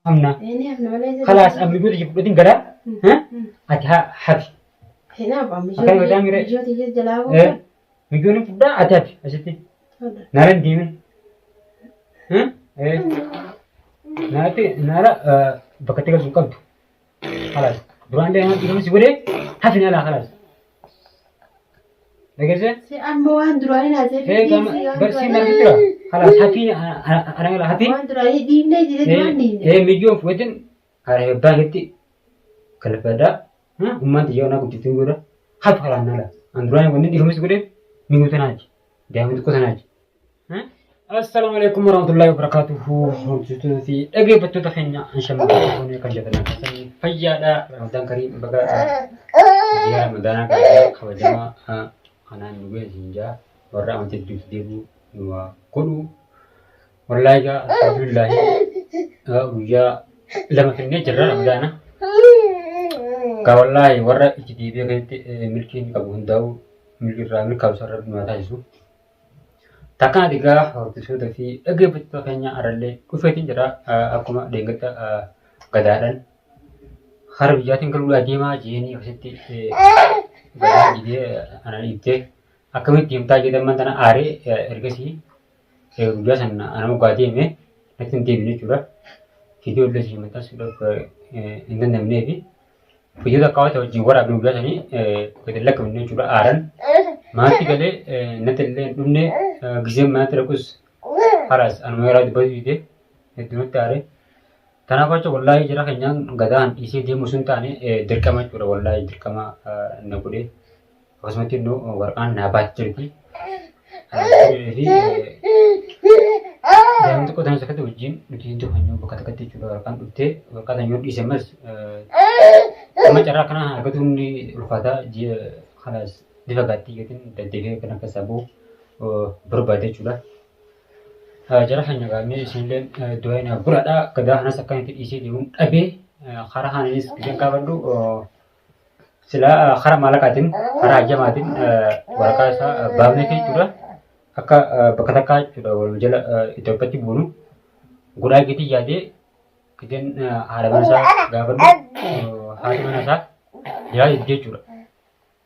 Hamna. Inni hafna malee jira. Kalaas amma mijoota ishee fudhatiin galaa. Ati hafi. Kanaaf amma Akkana godhaa mire. mijoota ishee jalaa Eh, buufa. Mijoon hin fudhaa ati hafi asitti. Nara hin deemin. Eh, eh. Naratti nara bakka itti galchu hin qabdu. Kalaas duraan illee nama dhiifama si godhee hafi nalaa kalaas. Dhageessee? Si amma waan duraanii naasee Ee gama barsiin narra jira. Kalaas hafii ana gala hafii. Waan duraanii dhiibnee jire duraan dhiibne. Ee mijoon fudhatin haadha abbaa keetti galfadhaa. Ummaan xiyyaa onaa guddiftuun godha. Hafi kalaan nala. An duraan wanni dhiifamas godhe miguu tanaati. Daa'ima xiqqoo tanaati. Assalaamu alaikum warahmatullahi wabarakatuhu. Hordoftoota fi dhaggeeffattoota keenya inshallah kan jedhan keessan fayyaadha. Ramadaan kariim baga ji'a Ramadaanaa kana kabajamaa kanaan nu ga'e siin jaa warra amantii hedduutti deebi'u nu haa godhu. Wallaahi egaa alhamdulillahi guyyaa lama finnee jirra Ramadaana. Gaa wallaahi warra itti deebi'ee keessatti milkiin qabu hundaa'u milkiirraa milkaa'u isaan rabbi nu haa taasisu. Takkaan ati egaa hordoftoota fi dhaggeeffattoota keenya har'allee dhufeetiin jira akkuma dheengadda gadaadhaan hara biyyaatiin galuudhaa deemaa jeenii akkasitti gadaa didee ana dhiibtee akkamitti deemtaa jedhee ammaan tana aaree ergasii guyyaa san ana moggaa deeme natti hin deebine jechuudha. Viidiyoo illee si maxxansuudhaaf hin dandamneefi Guyyoota akka wata wajjin waraabne guyyaa sanii gadi lakkifne jechuudha aaran. Manatti galee natti illee hin dhumne giseen manatti dhaqus haraas anuma yeroo dubbatu dide hedduu natti aare. Kanaaf jecha wallaahi jara keenyaan gadaan dhiisee deemu sun taane dirqama jechuudha wallaahi dirqama na godhee. Akkasumatti immoo waraqaan naa baatti jirti. Fi daa'imni xiqqoo tanis akkatti wajjin nuti hin tufanyuu bakka takkatti jechuudha waraqaan dhuftee waraqaa tan yoo dhiise ammas amma carraa kana argatuun ni ulfaata ji'a kanaas ni fagaatti yookiin daddafee kan akka isaa bu'u barbaada jechuudha. Jara keenya gaamee isinillee du'aa naaf godhaadha. Gadaa kanas akka inni dhiisee deemuun dhabee karaa kanaanis giseen kaafadhu Silaa karaa maallaqaatiin karaa hayyamaatiin waraqaa isaa baafnee fi jechuudha. Akka bakka takkaa jechuudha wal jala Itoophiyaatti buunu godhaa geetii yaadee gideen haadha mana isaa gaafadhu haati mana isaa jalaa diddee jechuudha.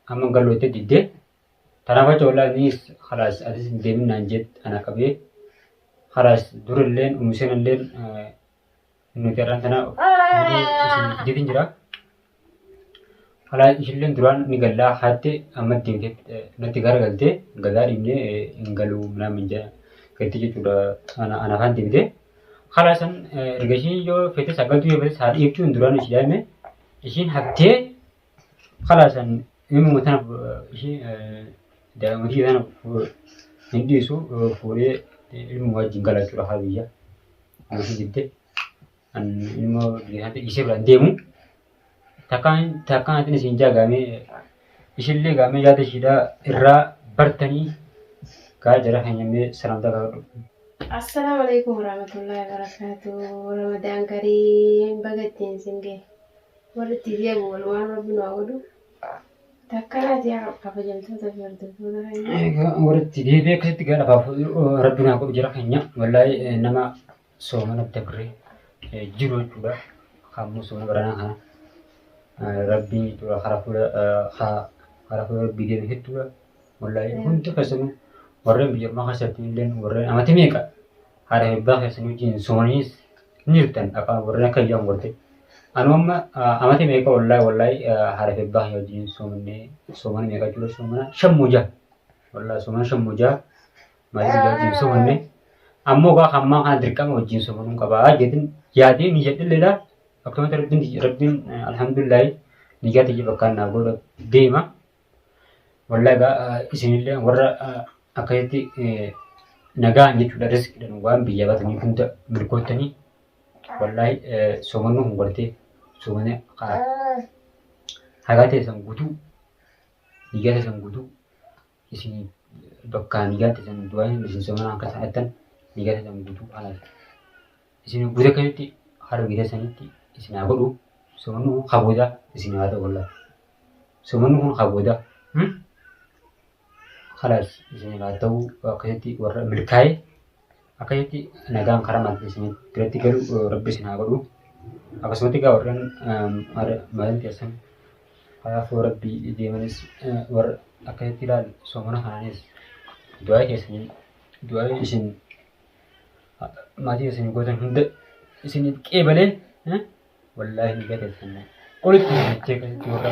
Amma galloo itti diddee tanaaf jecha wallaahi innis kalaas atis hin deemin naan jett ana qabee kalaas durilleen umuseen illeen nuti har'aan tana fuudhee isin fideetiin jira. Alaa ishilleen duraan ni gallaa haatte amma deemtee natti garagaltee gadaa dhiibnee hin galuu minaamin jedha gatti jechuudha ana afaan deemtee. Kalaa san erga ishiin yoo fetes haa galtuu yoo fetes haa dhiiftuu hin duraan ishii daa'ime ishiin haftee kalaa san ilmuma tana ishii daa'ima kiyya tana hin dhiisu fuudhee ilmuma wajjin gala jechuudha haa biyya. Ishii didde an ilmoo biyya sanatti dhiisee biraan deemu. Takkaan takkaan atin isin jaa gaamee ishillee gaamee yaada ishiidhaa irraa bartanii gaa jara keenya mee salaamtaa gaafadhu. Assalaamu alaikum warahmatullahi wabarakatuh. Ramadaan kariim baga ittiin isin gahe. Warri itti deebi'u walumaan rabbi nu haa godhu. Takkanaati yaa kabajamtoota fi hordoftoota keenya. Egaa warri itti deebi'ee akkasitti gaa lafaaf rabbi nu haa godhu jara keenya wallaahi nama soomana dabree jiru jechuudha. Kamuu soomana baranaa kana rabbiin jechuudha karaa fuula karaa fuula rabbii deeme hedduudha. Wallaahi hundi keessanuu warreen biyya ormaa keessatti illee warreen amati meeqa haadha fi abbaa keessan wajjin soomaniis ni jirtan afaan warreen akka iyyaan gorte. Anu amma amati meeqa wallaahi wallaahi haadha fi abbaa kiyya wajjin soomannee soomana meeqa jechuudha soomana shan moo jaha wallaahi soomana shan moo jaha maatii biyya wajjin soomanne ammoo gaa hammaa kana dirqama wajjin soomanuu qabaa jedhin yaadee ni jedhilleedha akkamatti rabbiin rabbiin alhamdulillahi niyyaa tiyya bakkaan naa godha deema Wallaahi egaa isinillee warra akkasitti nagaan jechuudha riskiidhaan waan biyya baatanii hunda milkoottanii wallaahi soomannuu kun gartee soomana hagaa teessan guutuu niyyaa teessan guutuu isin bakka niyyaa teessan du'aa isin soomana akka isaan attan niyyaa teessan guutuu kanaaf isin guutuu akkasitti har'a biyya sanitti isin haa godhu soomannuu kun kaboodaa isin haa ta'u wallaahi. Somanni kun kan booda kalaas isiniif haa ta'u akkasitti warra milkaa'e akkasitti nagaan karaa maatii isin biratti galu rabbi isin haa godhu. Akkasumatti egaa warreen maatiin teessan karaa fuula Rabbii deemanis warra akkasitti ilaalu soomana kanaanis du'aa keessanii du'aa isin maatii isin gootan hunda isiniif qeebalee wallaahi ni gateessan olitti jechee akkasitti warra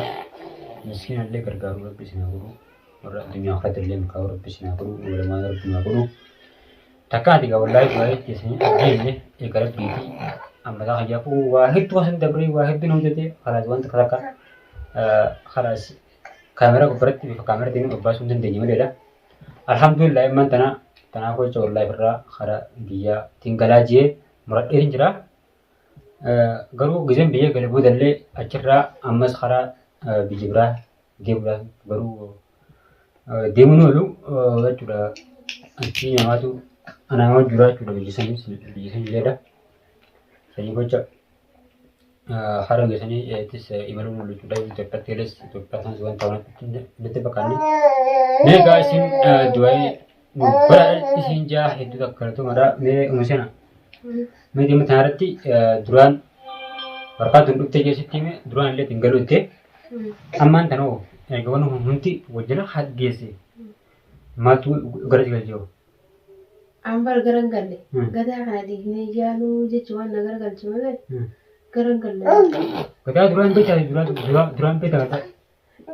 miskiina illee gargaaru Rabbi isin haa godhu, warra addunyaa akhiratti illee milkaa'u Rabbi isin haa godhu, walumaa Rabbi haa godhu. Takka ati egaa wallaahi du'aa keessanii abdiinne eega Rabbiiti ammataa kiyyaafuu waa hedduu asin dabree waa hedduu na hojjete kalaas wanta takka kalaas kaameraa gubbaratti bifa kaameraatiin of baasuu hin dandeenye maleedha. Alhamdulillah imman tana tanaaf jecha wallaahi irraa karaa biyyaa ittiin galaa jee muradheetiin jira. Garuu gizeen biyya gale boodallee achirraa ammas karaa biyya biraa deemuudhaaf garuu deemuun oolu jechuudha. Achii namaatu anaa jira jechuudha biyya sanis biyya san jedha. Sanii gocha hara biyya sanii ittis imaluun oolu jechuudha. Itoophiyaatti gales Itoophiyaa sanas wanta natti fakkaanne. Mee egaa isin du'aa'ii nu bara isin jaa hedduu takka galatomadha. Mee umusena. Mee dhimma kana irratti duraan warqaa tun dhuftee keessatti hime duraan illee ittiin galuu itti ammaan tanoo erga wanni kun hundi wajjina geesse maaltu gara si galchee hoo? An bar gara hin galle. Gadaa kana dhiifnee yaaluu jechi waan na garagalche malee gara hin galle. Gadaa duraan beektaa duraan duraan duraan beektaa gadaa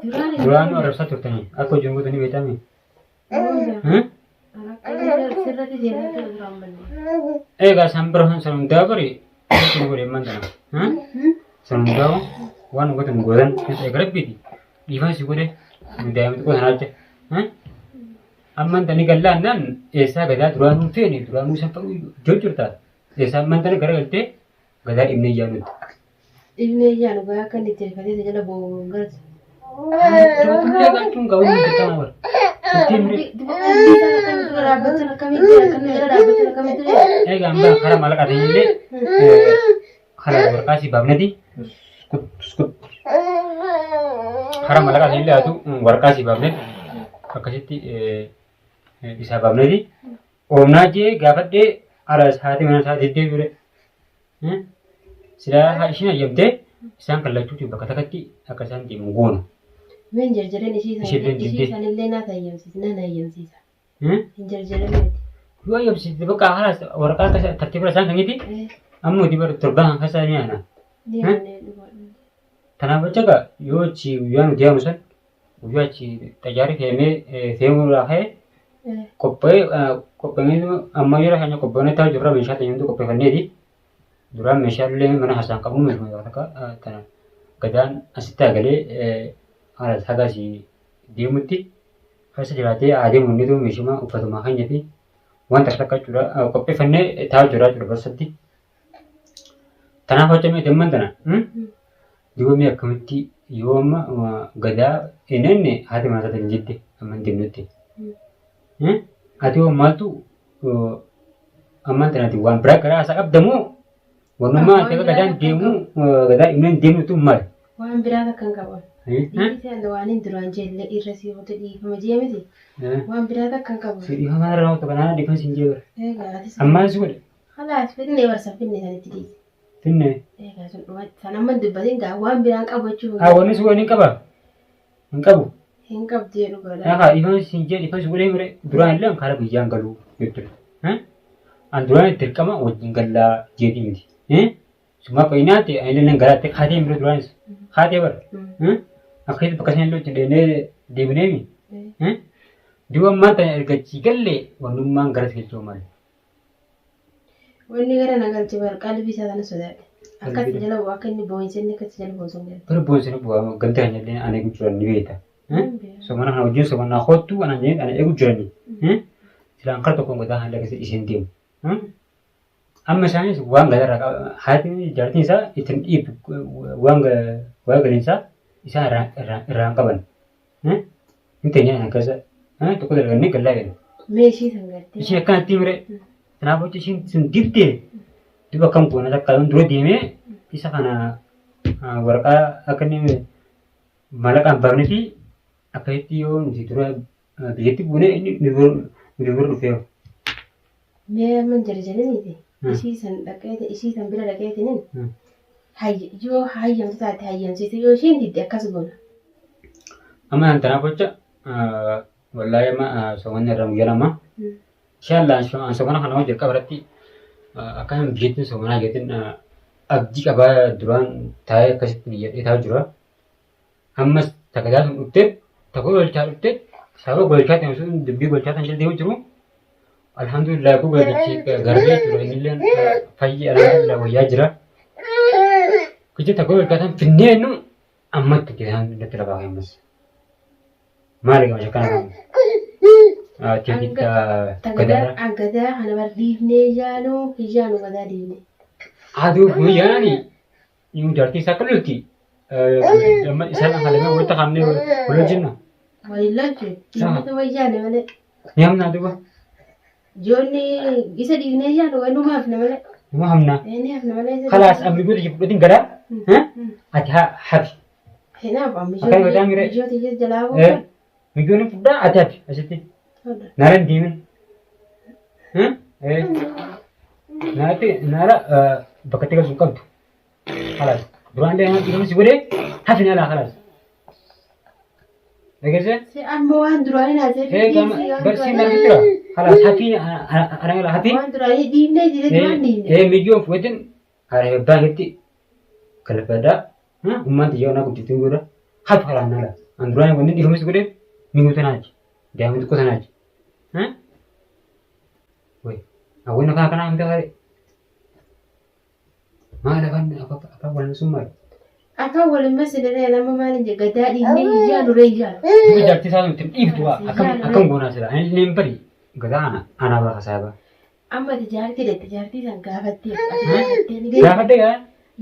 Duraan hin duraan galle. arrabsaa turtanii akka hojii gootanii beektaami. Sirratti deemaa ture duraan malee. Egaa isaan bira san hundaa bari itti godhe ammaan tana. San hundaa waan gootan gootan eega rabbiiti. Dhiifama si godhe nu daa'ima xiqqoo sanaa jecha. Ammaan tani gallaannaan eessaa gadaa duraanuu feene duraanuu san fadhuu jiru jirta. Eessaa ammaan tana garagaltee gadaa dhibnee iyyaanutti. Dhibnee iyyaanu gaa akka inni itti rifatee isa jala boo'u hin gartu. Rifatullee galchuun gaa wanni dirqama bara. Ittiin Qalbii isaa akkamitti dura dhaabbachan akkamitti akka inni jala dhaabbachan akkamitti Egaa amma karaa maallaqa ta'e illee karaa warqaa si baafnati karaa maallaqa ta'e illee haatu warqaa si baafne akkasitti isaa baafnati oomnaa jee gaafadhee ala haati mana isaa diddee ture. Silaa ishiin hayyamtee isaan kan lachuutiin bakka takkatti akka isaan deeman goona. Mee hin jarjarin ishii Ishillee san ishii diddee. sanillee naa hayyamsiisa nan hayyamsiisa. Hin jarjarin miti. Yoo hayyamsiiste bakka haala waraqaa akka tartiiba isaan kenniti amma nuti bara torban kan keessa ni aana. Ni aanee dhugaa. Kanaaf jecha egaa yoo achi guyyaa nuti yaanu san guyyaa achi xayyaarri fe'amee fe'amuudhaa ka'e qophaa'ee qophaa'ee amma yeroo keenya qophaa'ee taa'u jirra meeshaa keenya hundi qopheeffanneeti. Duraan meeshaalee mana hasaan qabnu meeshuma takka tana gadaan asitti agalee haala haga asii deemutti keessa jiraatee adeemu inni tun meeshuma uffatuma keenya fi wanta takka takka jechuudha qopheeffannee taa'u jirra jechuudha barsatti. Tanaaf hojjamee damman tana dibamee akkamitti yoo amma gadaa hin enne haati manaa isaatiin jette amma hin deemnutti. Ati hoo maaltu ammaan tanati waan biraa garaa isaa qabda moo wannummaa ati akka gadaan deemu gadaa hin deemnu tun maali? Waan biraa takka hin qaban. Dhiisee ani waan hin duraan jelle irra sii qote dhiifama jee miti. Waan biraa takka hin qaban. Si dhiifama irraa wanta kanaa dhiifama siin jee bara. Egaa atis Ammaan si godhe. Khalaas finne barsa finne sanitti dhiise. Finne. Egaa sun dhumatti san amma hin dubbatin gaa waan biraan qabu jechuun. Haa wanni si godhe ni qaba. Hin qabu. Hin qabdu jedhu godha. Haa dhiifama siin jee dhiifama si godhee mire duraan illee karaa biyyaan galuu jechuudha. An duraan dirqama wajjin gallaa jeetii miti. Suma qoyinaa ta'e ani illee nan galaatti kaatee mire duraanis kaatee bara. Akkasitti bakka isaan illee wajjin deemnee deebineemi. Duuba ammaan tana erga achii galle wannummaan garas galchuu malee. Wanni gara na galche bar qalbii isaa sana sodaadhe. Akkatti jala bu'u akka inni boo'insa inni akkatti jala boo'u sun Bara boo'insa ni bu'a ganda kan illee ana eegu jiran ni beekta. Somana kana wajjin somanaa kottu ana jedhanii ana eegu jirani. Silaan kara tokkoon gadaa kan keessa isheen deemu. Amma isaanis waan gadarraa haati jaartiin isaa ittiin dhiibtu waan waa galinsaa isaan irraa hin qaban. Hin teenya ana keessa tokko dalagannee gallaa jenna. Mee ishii san gartee. Isheen akkanatti mire kanaaf hojii ishiin sun dibdee duba akkam goona takka yoon dura deemee isa kana waraqaa akka inni malaqaan baafne fi akkasitti yoo nuti dura biyyatti buune inni nu bira dhufee. Mee amma hin jarjariniiti. Ishii san dhaqeeti ishii san bira dhaqeetiniin. Yoo hayyamtu taate hayyamsiisu yoo isheen didde akkas goona. Amma nan tanaaf jecha wallaahi amma soomana irra guyyaa lama. Inshallah an soomana kana hojii jalqaba irratti akkana biyyattiin soomanaa jettiin abdii qabaa duraan taa'ee akkasitti niyyadhee taa'u jira. Ammas takka sun dhuftee takka golchaa dhuftee sababa golchaa ta'e sun dubbii golchaa kan jala deemu jiru. Alhamdulillah kun galtichi garbee jechuudha innillee fayyi alhamdulillah wayyaa jira. Kichi takka golchaa tan finnee nu ammatti jedhan natti lafaa ka'e ammas. Maali gama shakkana kan? Teekita gadaadha. An gadaa kana bar dhiifnee yaanu hin yaanu gadaa dhiifne. Aduu guyyaani nu jaartii isaa akka lolti. Amma isaan halamee walitti kaafnee wal hojjenna. Waliin lolchu dhiifnee wayyaane malee. Ni hamnaa duuba. Joonni isa dhiifnee yaanu walumaa hafna malee. Numa hamnaa. Inni hafna malee. Isa Kalaas amma goota fudhatiin gadaa. Ati hafi. Kanaaf amma Akkana godhaa mire. mijoota ija jalaa Eh, booda. Mijoonni fudhaa ati hafi asitti. Naara hin deemin. Eh, Naaratti naara bakka itti galchu hin qabdu. Kalaas duraan illee nama dhiifama si godhee hafi naalaa kalaas. Dhageessee? Si amma waan duraanii naasee Ee gama barsiin darbu jira. Kalaas hafi ana gala hafi. waan duraanii dhiifnee jire duraan dhiifne. Ee mijoon fudhatin haadha abbaa keetti galfadhaa. Ummaan tiyya onaa guddiftuu godha. Hafi kalaan naala. An duraan wanni dhiifama si godhee miguu tanaati. Daa'ima xiqqoo tanaati. Way hawwina kana kana hunda haree. Maal afaan afaan wal sun maal? Afaan wal hin masiniree nama maal hin jedhe gadaa dhiifnee hin jaalu ree jaalu. Duuba jaartii isaa nuti dhiiftu waa akkam akkam goonaa sila ani illee hin bari gadaa ana anaa baha saaba. Amma ati jaartii dhette jaartii san gaafattee ati gaafattee ni beekta. Gaafadhe gaa.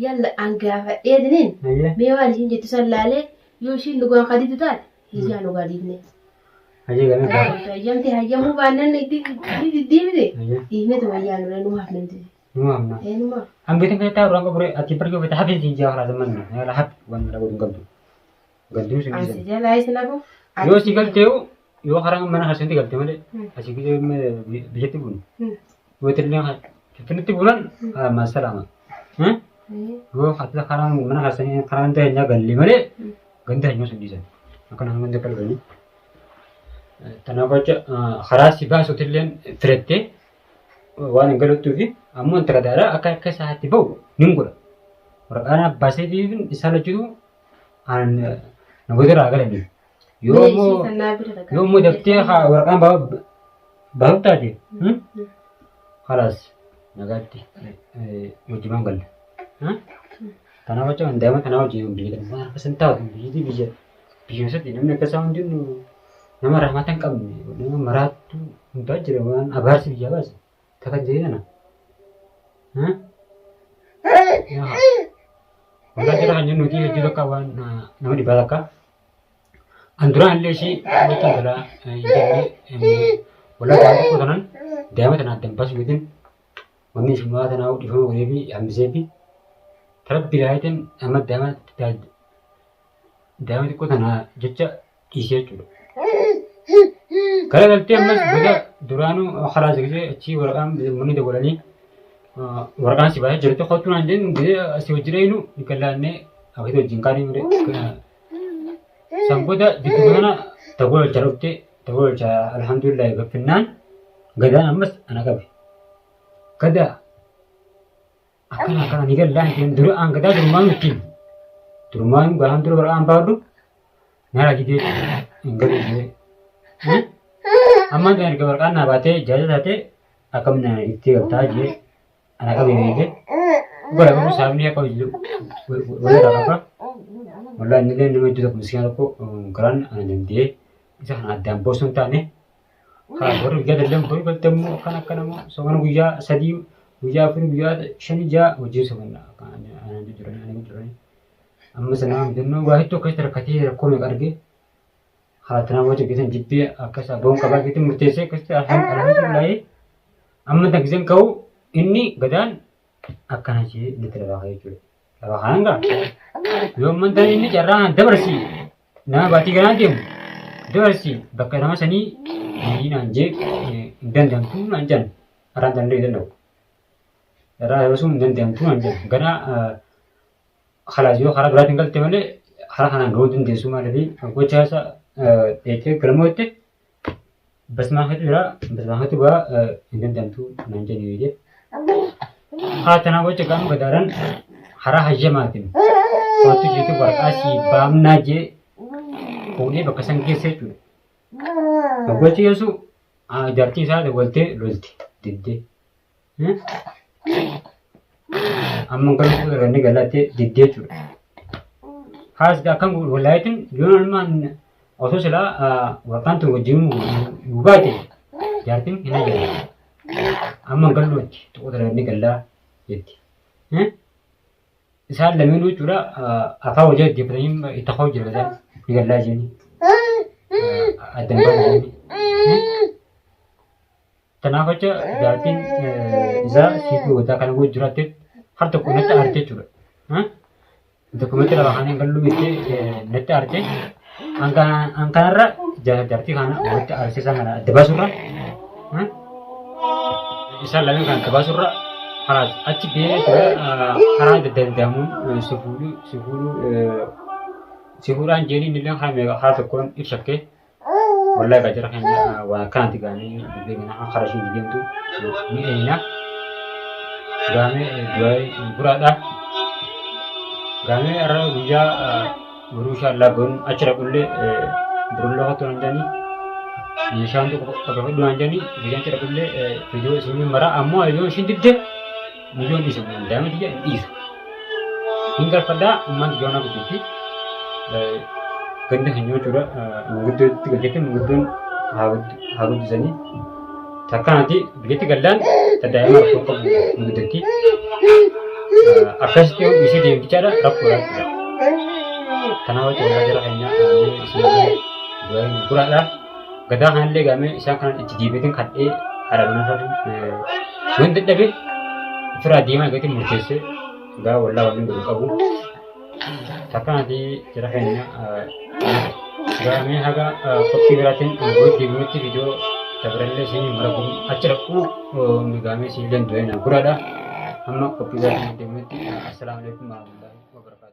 Yalla an gaafadhee diniin Ayyee. mee waan ishiin jettu san laalee yoo ishiin dhugaan kaditu taate hin jaalu gaa dhiifnee. Ayyee gamee gaafa. Hayyamte hayyamuu baannaan itti diddiibite Ayyee. dhiifnee tuma jaalu ree nu hafne nuti. Numa hamna. Eenyuma. Hambiti kan taa'u ranga bure ati barjoo fete hafi siin jaa karaa zaman na hafi waan na godhu qabdu. Ganduu sun Ansi dhiisan. jalaa isin hafu. Yoo si galteeyu yoo karaa mana keessatti galte malee asii gisee biyyatti buunu. Yoo tillee finfinnetti buunan masalaama. Yoo hati karaa mana keessanii karaa hunda hin galle malee ganda hin sun dhiisan. Akkana ganda qalbanii. Kanaaf jecha karaa si baasuutillee filattee waan hin galuttuufi ammoo intala daaraa akka akka isaatti ba'u nin godha. Waraqaan abbaa isaatiin isaan hojjetu an namoota irraa galanii. Yoo immoo yoo immoo daftee waraqaan baasuuf taate khalaas nagaatti wajjumaan galla. Kanaaf jecha daa'ima kanaa wajjin biyya kana waan akkas hin taatu biyyi biyya biyya keessatti namni akkasaa hundinuu nama rahmata hin qabne nama maraattuu hundaa jira waan abaarsi biyyaa baase takka jedhee kana. Walaa jira kan jennu hojii hojii takka waan nama dhibaa takka. An duraan illee ishii wanta galaa hin jenne walaa daa'ima tokko tanan daa'ima tana addan baasu yookiin wanni ishumaa tanaa dhiifama godhee fi hambisee fi tarabbi laayitiin amma daa'ima daa'ima xiqqoo tana jecha dhiisee jechuudha. Gara galtee ammas booda duraanuu karaa gisee achii waraqaan manni dabalanii waraqaan si baasee jirti kottu naan jennu gisee asii hojii dheenu ni gallaannee akkasitti wajjin kaanii mure. San booda jidduu kana tagolcha dhufte tagolcha alhamdulillah gaffinnaan gadaan ammas ana qabe. Gadaa akkana akkana ni gallaan ittiin dura aan gadaa durumaan ittiin durumaan gahaan dura waraqaan baadhu nara didee hin galu jedhee. Amma kan erga waraqaan naa baatee jaaja taatee akkam na itti galtaa jee ana qabee beekee. Gara garuu saafni akka walirraa qaba. Walaa inni illee nama iddoo tokko miskiina tokko garaan ana danda'ee isa kana addaan boosuu hin taane. Karaa warri guyyaa dallan boru galte immoo akkana akkana immoo soomana guyyaa sadii guyyaa afur guyyaa shanii ja'a wajjin soomanna ana jiranii ana jiranii. Amma sana mudannoo waa hedduu akkasitti rakkatee rakkoo meeqa argee haala tanaa wajjin geessan jibbee akkas abboon qabaa geetti murteessee akkasitti alhamdulillahi amma tan giseen ka'u inni gadaan akkana jee inni itti lafaa ka'e jechuudha. Lafaa kanaan gaa yoo amman tan inni carraa dabarsi nama baatii ganaa deemu dabarsi bakka nama sanii naan jee hin danda'amtu naan jedhan har'aan danda'u hin danda'u. Carraa dabarsuu hin danda'amtu naan jedhan ganaa Kalaas yoo karaa biraatiin galte malee karaa kanaan gahuu dandeessu maaliif gocha isa dheettee galmootti basmaa keetu jira basmaa keetu gaa hin danda'amtu naan jedhu jedhe. Haa tanaa gocha gaama gadaaran karaa hayyamaatiin kootu jeetu waraqaa sii baamnaa jee fuudhee bakka san geesse jechuudha. Gochi yesu jaartii isaa waltee lolti diddee. Amma garuu irra galattee diddee jechuudha. Haas akkam wallaahitiin yoo ilmaan osoo silaa warqaan tun wajjin nu baate jaartiin hin ajajamtu. Amma galluutti tuquu darganii gallaa jetti. Isaan lameenuu jechuudha afaan wajjin dhaggeeffatanii itti ka'uu jira isaan ni gallaa jedhanii. Addan baasanii. Kanaaf jecha jaartiin isaa siituu wadaa kana gochuu jiraatte har tokko natti aarte jechuudha. Dokumentii lama kan hin galluu jettee natti aarte. An kanarra jaartii kana walitti aarsiisaa kana adda baasurra isaan lameen kan adda baasurra karaa achi ba'ee jechuudha karaa danda'amuun si fuudhuu si fuudhuu si fuudhaan jeeniin illee karaa tokkoon ibsakkee. Wallahi egaa jara keenya waan akkanatti gaanii dubbii kana karaa isheen deemtu ni eeyna. Gaamee du'aa guraadha. Gaamee har'a guyyaa boruu insha Allah goon achi dhaqullee borullee kottu naan jedhanii meeshaan tokko qopheeffadhu naan jedhanii guyyaan achi dhaqullee viidiyoo isin mara ammoo yoo ishiin didde miyyoon dhiisu daa'ima tiyya hin dhiisu. Hin galfadhaa ummaan tiyya waan guddifti. Ganda keenya jechuudha manguddootti galchetti manguddoon haa guddisanii. Takkaanati biyyatti gallaan ta daa'ima rakkoo qabu ni guddatti. Akkasitti yoo dhiisee deemtichaadha rakkoo jechuudha. Kanaaf jecha walaa jara keenya isin du'aa guraadha. Gadaa kanallee gaamee isaan kanan itti deebiitiin kadhee haadha manaa isaatiin yoon dadhabe ofirraa deemaa gatiin murteessee gaa wallaa wanni godhu qabu. Takkaanati jara keenya gaamee haga qophii biraatiin walitti deebinutti viidiyoo dabirallee isin mara achi dhaquu gaamee isin illee du'ee na guraadha. Amma qophii biraatiin deebinutti assalaamu alaikum warahmatullahi wabarakatuh.